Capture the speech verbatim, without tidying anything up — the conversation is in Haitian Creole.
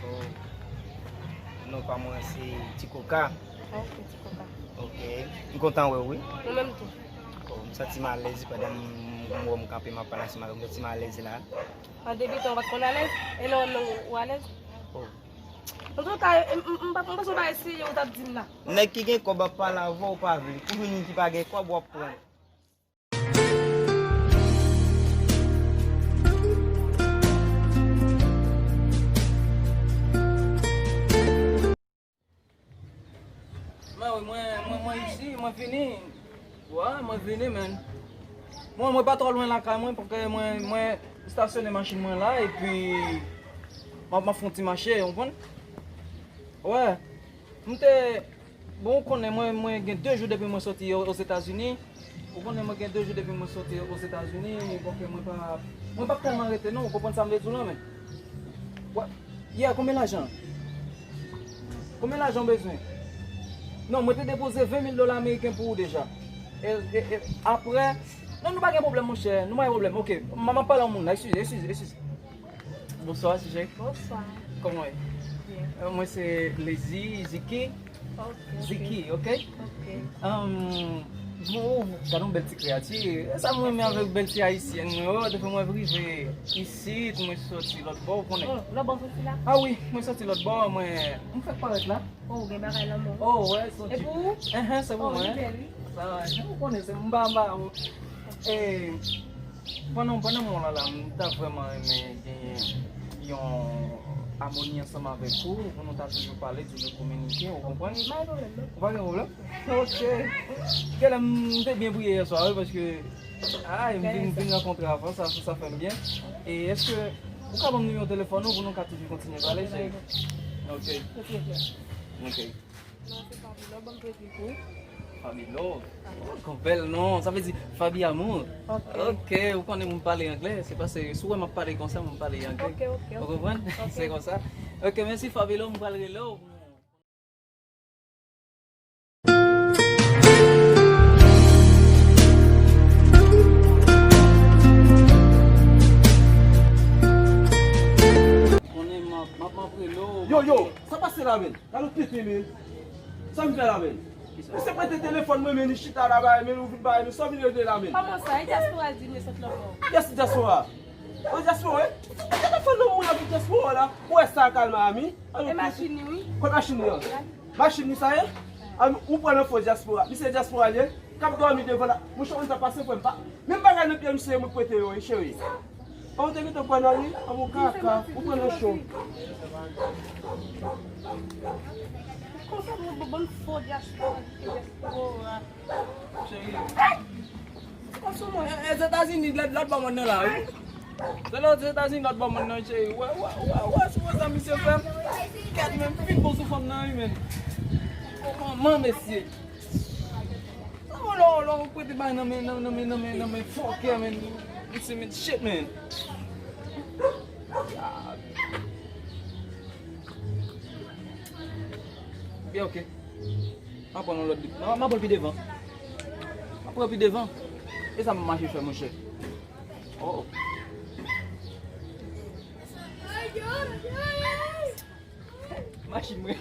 Oh, non pa mwen se Ti Koka. Ok, Ti Koka. Ok. M kontan wè w, wi. Mwen menm tou. Oh, m santi m alèz pandan m, m wè w m kanpe, m ap pale ansanm avè w, m santi m alèz la. An debitan, ou pa t konn alèz? E lè w wè m nan ou alèz? Oh. Antouka, m, m, m pa t konprann sa w ta eseye, ou t ap di m la. Nèg ki gen kòb ap pale avè w, ou pa vle. Pou moun ki pa gen kòb, w ap pran. Mwen, wi, mwen, mwen, mwen isi, mwen vini. Wa, mwen vini, men. Mwen, mwen pa twò lwen lakay mwen, paske mwen, mwen estasyone machin mwen la, epi m ap, m ap fè yon ti mache, w konprann? Wè. M te, bon, ou konnen, mwen, mwen gen de jou depi mwen soti o, Ozetazini. Ou konnen mwen gen de jou depi mwen soti Ozetazini, bon, ke mwen pa, mwen pa tèlman rete non, ou konprann sa m vle di w lan, men. Wè, yeah, konbyen lajan? Konbyen lajan w bezwen? Non, mwen te depoze ven mil dola ameriken pou ou deja. E, e, e, apre, non, nou pa gen pwoblèm, monchè, nou pa gen pwoblèm, ok. M, m ap pale a yon moun la, eskize, eskize, eskize. Bonswa, Sijè. Bonswa. Kòman w ye? Byen. Euh, mwen se Lezi, Ziki. Ok, ok. Ziki, ok? Ok. Um, bon, gade yon bèl ti kreyati. E sa mwen renmen avèk bèl ti ayisyèn mwen yo, depi mwen rive isit, mwen soti lòt bò, ou konnen. Oh, lòt bò soti la? Ah wi, mwen soti lòt bò, mwen, mwen fèk parèt la. Oh, ou gen bagay nan men w. Oh, wè, se yon ti. E pou ou? Enhen, se pou mwen. Oh, li bèl, wi. Sa, ou konnen, se m ba, m ba, oh. E, pandan, pandan mwen la, la, m ta vrèman renmen genyen yon amoni ansanm avèk ou, pou nou ta toujou pale, toujou kominike, ou konprann? Wi, pa gen pwoblèm, non. Ou pa gen pwoblèm? Ok. Genlè m te byen briye yè swa, wi, paske, ay, m vin, vin rankontre avè w, sa, sa fè m byen. E èske ou ka ban m nimewo telefòn ou pou nou ka toujou kontinye pale, cheri? Ok. Ok. Non, se Fabilo, ban m kredi pou ou. Fabilo? Amour. Yon bèl non, sa vle di Fabi Amour. Ok. Ok, ou konnen mwen pale anglè, se paske si w wè m ap pale konsa, mwen pale anglè. Ok, ok, ok. Ou konprann? Ok. Se konsa. Ok, mèsi Fabilo, mwen pral rele w. Konnen m ap, m ap, m ap rele w. Yo, yo, sa pase la, men? Gade w pete, men. Sa m fè la, men? Misye prete telefòn mwen, men li chita la, bagay, men ou vin bagay, men sa w vin regle la, men? Kòman sa? E dyaspora di m yo sot lòt bò. Kiyès ki dyaspora? Ou dyaspora, wi? Ou telefòn nan moun ap di dyaspora la. Ou wè sa k al Miami? E machin li, wi. Kot machin li an? Machin li sa ye? Ou pran nan fo dyaspora. Misye dyaspora li ye. K ap dòmi devan la. Mouche, ou ta pase frè m pa. Menm bagay nan pye misye mwen prete yo, wi, cheri. Ou te gentan pran nan li? An bon kaka. Ou pran nan cho. Konsa nou bann fo dyaspora ki te dyaspora. Cheri. Kòb sou mwen. E, e, Etazini, lòt, lòt bò mond nan la, wi. Se lòt Etazini, lòt bò mond nan, cheri. Wè, wè, wè, wè, se wè sa misye fè m. Kèt, men, m fin bon sou fanm nan, wi, men. O, manman, mesye. Sa wè lò, lò, ou prete bay nan men, nan, nan men, nan men, nan men fòkè, men. Misye, men, shit, men. Byen, ok. M ap pran yon lòt. M ap, m ap pran pi devan. M ap pran pi devan. E sa m ap mache fè, monchè. Oh. Machin mwen.